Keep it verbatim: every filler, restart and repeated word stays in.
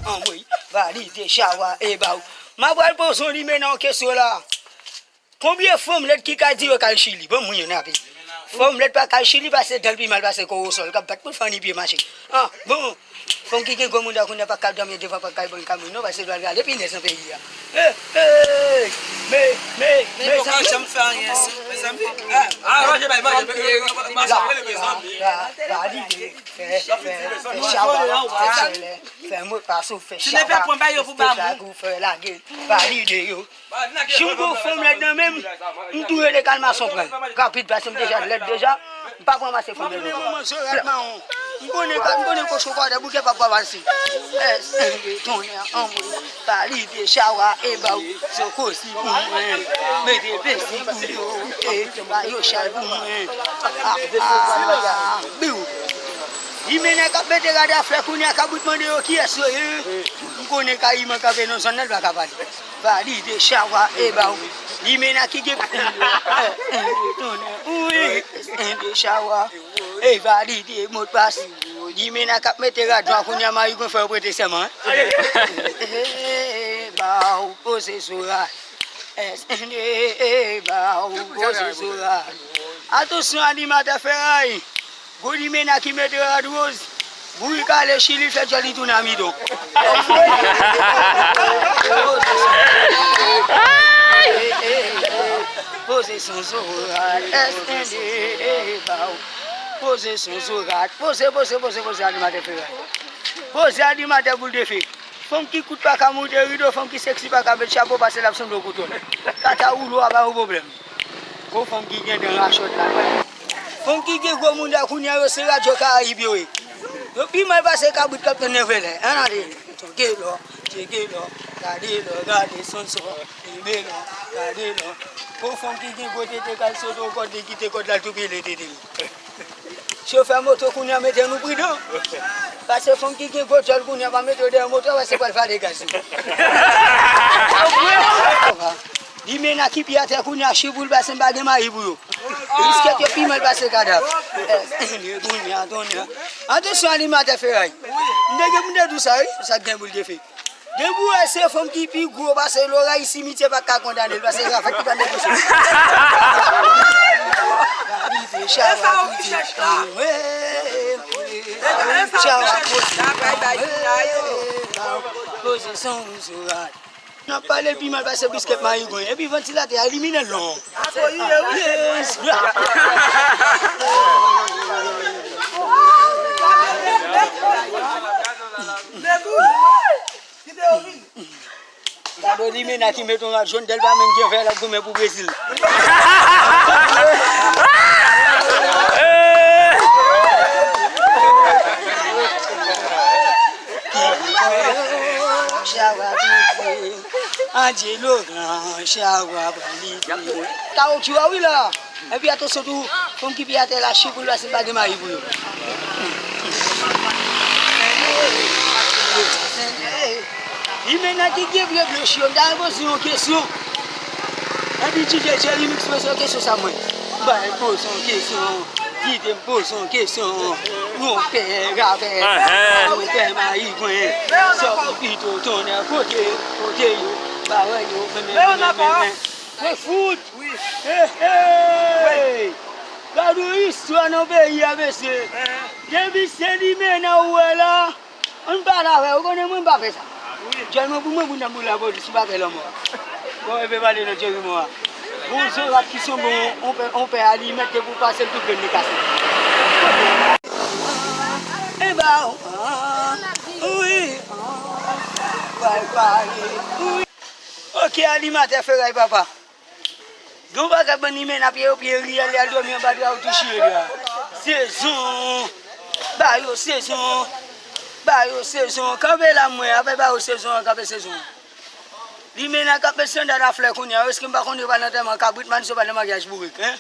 Anmwey, valide, chawa, e ba w. M a pral poze yon limena yon kesyon la. Konbyen fanm lèd ki ka di yo k al Chili? Ban m yon ape. Fanm lèd pa ka al Chili, pase dèl pi mal pase korosòl k ap bat pou fann pye mache. Ah, bon. Fanm ki gen gwo mouda kounye a pa ka dòmi devan pòt kay bann kamyon non, pase dwa gade pinèz nan peyi a. Eh, eh, me, me, mezanmi. Mezanmi. Ah, manje bay, manje. Manje, manje, mezanmi. Valide, fè, fè, fè chawa, fè sèlè, fè motpaso, fè chawa, fè lage, valide yo. Jou m gon fanm lèd nan men m, m tou rele kalmason pran l. Rapid, paske m deja lèd deja, m pa pran mache fanm lèd nan men m. M konnen ka, m konnen kochon kòdè bouke pa pa pase. Èske tonnè anmwe, valide chawa e ba w. Zokosi pou mwen, mete pesi pou yo, e ba yo chal pou mwen. Ah, ah, biw. Limena k ap mete rad a flè kounye a, kabrit mande yo kiyès yo ye. M konnen Kayiman kanpe nan zòn nan, l pa ka pale. Valide chawa e ba w. Limena ki gen wi, de chawa. E valide motpas. Limena k ap mete rad nwa kounye a, Mayi Gwen fè yo prete sèman, en. E ba w poze sou rad. S N D e ba w poze sou rad. Atansyon animatè Feray. Gwo limena ki mete rad woz, bourik ale Chili fè djòl li tounen amidon. Poze son sou rad, S N D e ba w. Poze son sou rad, poze, poze, poze, poze animatè Feray. Poze animatè boul de fe. Fanm ki kout pa ka moute rido, fanm ki seksi pa ka met chapo, pase l ap sanble yon koutwòl. Kata woulo a ba yo pwoblèm. Gwo fanm ki gen dan rachòt la. Fanm ki gen gwo mouda kounye a yo se radyo Karayib yo ye. Yo pi mal pase kabrit k ap tann nèvèlè. Ann ale. Tcheke lò, tcheke lò, gade lò, gade sonsò, ebe lò, gade lò. Gwo fanm ki gen gwo tete k al sote yon kòd li kite kòd la tou pile tete l. Chofè moto kounye a mete nou pridan. Pase fanm ki gen gwo djòl kounye a pa mete yo dèyè moto a, pase pral fale gaz yo. Limena ki pi atè kounye a, chiboul pase m pa gen mayi pou yo. Biskèt yo pi mal pase kadav. Kounye a, kounye a. Atansyon animatè Feray. M te gen pou m te di w sa wi, sa k gen boul de fe. Depi w wè se fanm ki pi gwo pase loray, simityè pa ka kondane l, paske se sa fèt ki pa negosye. Kalite chawa, kalite. Chawa, poze. Poze san ou sou rad. N ap pale l pi mal pase biskèt Mayi Gwen. Epi vantilatè a elimine l non. Yes. Gade limena ki met yon rad jòn, dèl pa menm gen vè l ap goumen pou Brezil. Chawa tou. Angelo gran chawa pran li. Kawoutchou a wi la. Epi atansyon tou, fanm ki pi atè la, chiboul la, si pa gen mayi pou yo. Limena ki gen vye blanchi yo, m ta renmen poze yon kesyon. Epi D J Jerry Mix poze yon kesyon sa mwen. Bay poze yon kesyon, kite m poze yon kesyon. Yon pè rapè, yon pè Mayi Gwen. Sòti pito tonnè kote, kote yo, ba wè yo, men, men, men, men, men. Mwen fout! Wi. Hey, hey! Gade yon istwa nan peyi a, mesye. Depi se limena ou wè la, ann pale avè l. Ou konnen mwen m pa fè sa. Wi. Djòl mwen pou mwen, pou n ap boule lapolis, m pa fè lanmò. Bon, e pe pale nan Jerry Moa. Bon, zorat ki sanble yon, yon pè, yon pè alimèt, depi w pase l, tout venn li kase. E ba w, wi, pral pale, wi. Ok, animatè Feray papa. Gen yon bagay bann limena pye yo pye riyèl, y al dòmi anba dra yo tou chire dra. Sezon! Ba yo sezon! Ba yo sezon! Kanpe la mwen, apre ba yo sezon an, kanpe sezon an. Limena k ap met sandal a flè kounye a, èske m pa konnen yo pa nan antèman kabrit, manniz yo pa nan maryaj bourik, en?